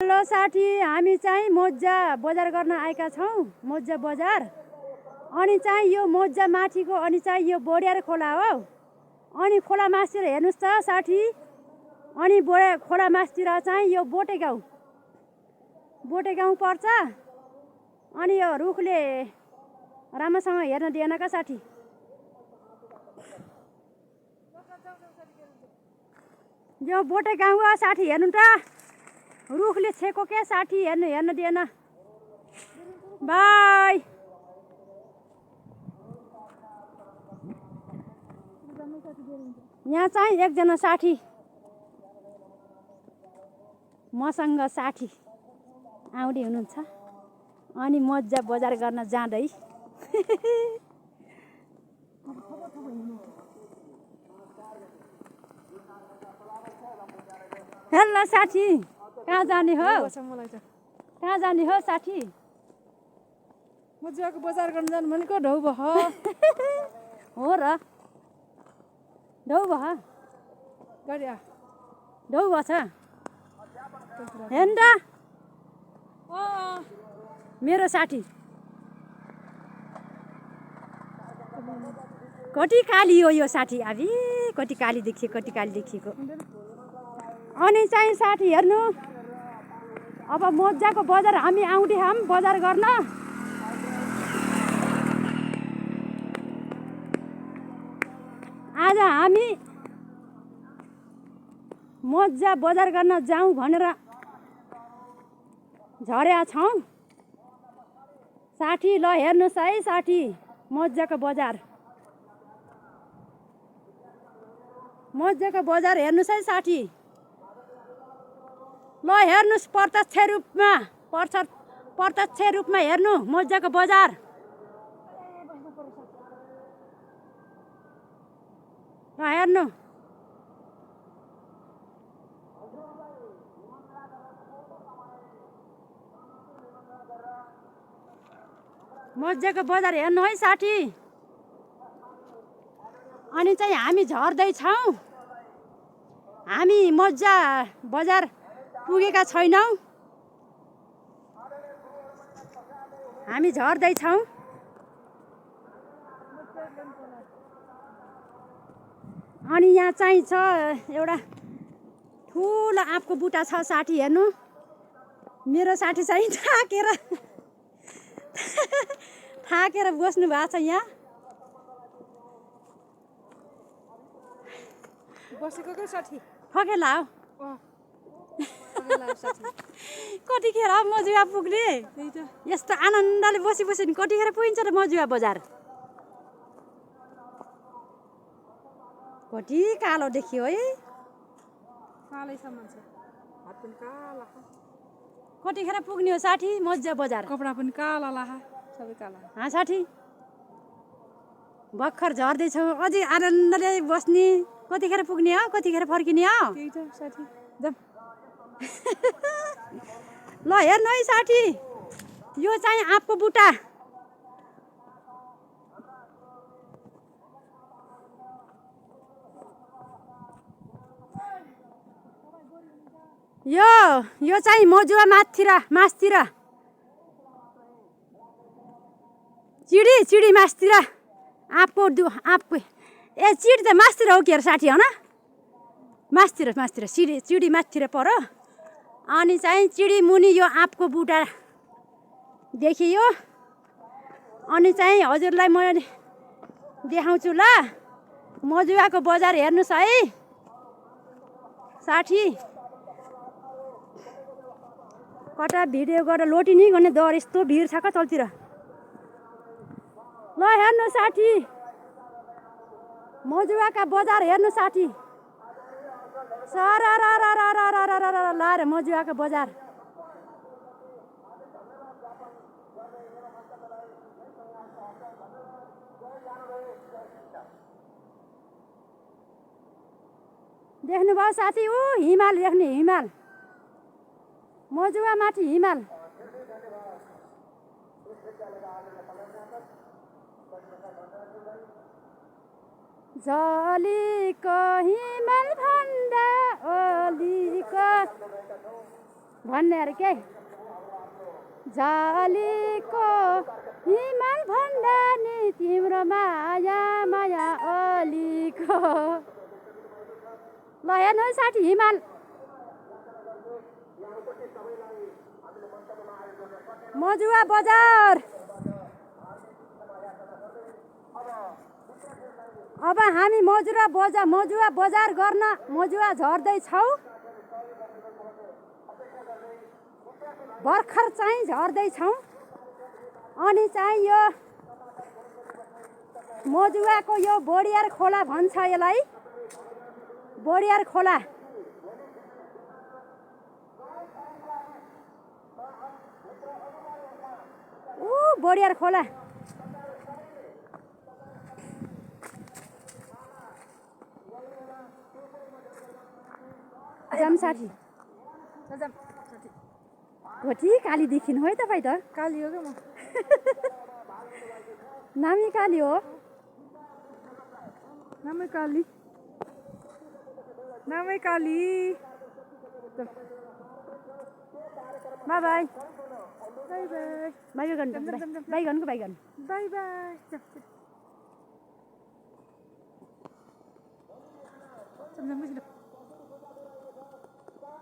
Hello साथी, हामी चाहिँ मोजा बजार गर्न आएका छौँ। मोजा बजार अनि चाहिँ यो मोजा माथिको अनि चाहिँ यो बोडियार खोला हो। अनि खोला मास्तिर हेर्नुस् त साथी, अनि खोला मास्तिर चाहिँ यो बोटे गाउँ पर्छ। अनि यो रुखले राम्रोसँग हेर्न दिएन का साथी। यो बोटे गाउँ हो साथी, हेर्नु त रुखले छेको के साथी, हेर्न दिएन। बाई। यहाँ चाहिँ एकजना साथी मसँग साथी आउँदै हुनुहुन्छ। अनि मोजा बजार गर्न जाँदै हेलो साथी, कहाँ जाने हो? कहाँ जाने हो साथी? मोजाको बजार गर्न जानु भनेको ढौ भयो। हो र, ढौ भयो। गाडी ढौ भएछ हेर्नु त मेरो साथी। कति काली हो यो साथी, अभी कति काली देखिएको। अनि चाहिँ साथी हेर्नु, अब मोजाको बजार हामी आउँदै छौँ बजार गर्न। आज हामी मोजा बजार गर्न जाउँ भनेर झरेका छौँ साथी। ल हेर्नुहोस् है साथी, मोजाको बजार हेर्नुहोस् है साथी। ल हेर्नुहोस् प्रत्यक्ष रूपमा हेर्नु मोजाको बजार। ल हेर्नु मोजाको बजार हेर्नु है साथी। अनि चाहिँ हामी झर्दैछौँ, हामी मोजा बजार पुगेका छैनौँ, हामी झर्दैछौँ। अनि यहाँ चाहिँ छ एउटा ठुलो आँपको बुट्टा छ साथी, हेर्नु। मेरो साथी चाहिँ थाकेर बस्नु भएको छ यहाँ। बसेको के साथी? ठकेला हो। कतिखेर मजुवा पुग्ने? यस्तो आनन्दले बसी नि कतिखेर पुगिन्छ र मजुवा बजार? कति कालो देखियो है। कालै सामान छ, हात पनि काला। कतिखेर पुग्ने हो साथी मोजा बजार? कपडा पनि काला लाहा, सबै काला। हाँ साथी, भर्खर झर्दैछौँ, अझै आनन्दले बस्ने। कतिखेर पुग्ने हो, कतिखेर फर्किने हो? त्यही त साथी, जाम। ल हेर्नु है साथी, यो चाहिँ आँपको बुट्टा। यो चाहिँ मजुवा मासतिर चिडी मासतिर आँपको चिडी त मासतिर हो के साथी, हो न? मासतिर चिडी मासतिर पर्यो। अनि चाहिँ चिडी मुनि यो आँपको बुट्टा देखियो। अनि चाहिँ हजुरलाई म देखाउँछु ल मजुवाको बजार हेर्नुहोस् है साथी। कता भिडियो गरेर लोटी नि गर्ने डर, यस्तो भिड छ क्या तलतिर। ल हेर्नु साथी, मजुवाका बजार हेर्नु साथी। लाएर मजुवाको बजार। देख्नुभयो साथी, हिमाल देख्ने, हिमाल मजुवा माथि हिमाल। जलीको हिमाल भन्दा ओलीको भन्ने अरे के झलीको हिमाल भन्दा नि तिम्रो माया माया अलीको ल हेर्नु है साथी हिमाल मजुवा बजार अब हामी मजुवा बजार गर्न मजुवा झर्दैछौँ भर्खर चाहिँ झर्दैछौँ अनि चाहिँ यो मजुवाको यो बोडियार खोला भन्छ यसलाई बोडियार खोला बोडियार खोला जाम साथी घोटी काली देखिनु है तपाईँ त काली हो क्या म नामी काली हो नामै काली bye bye bye bye bye गर्नु बाई गर्नुको बाई गर्नु बाई बाई चम चम